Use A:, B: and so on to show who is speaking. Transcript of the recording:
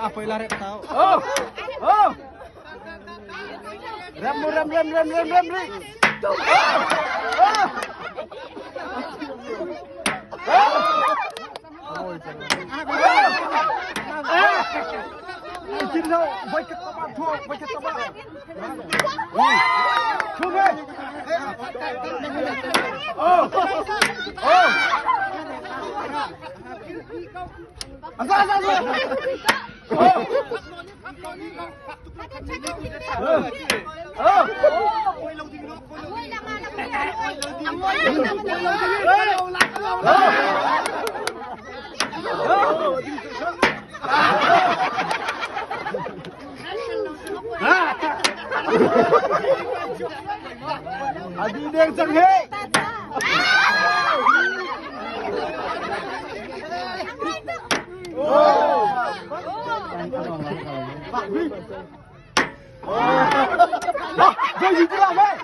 A: Apoy la rep tau. Oh. Oh. Rem rem rem rem rem rem rem. Oh. Oh. Adi deng cang he. Dây gì thế nào vậy?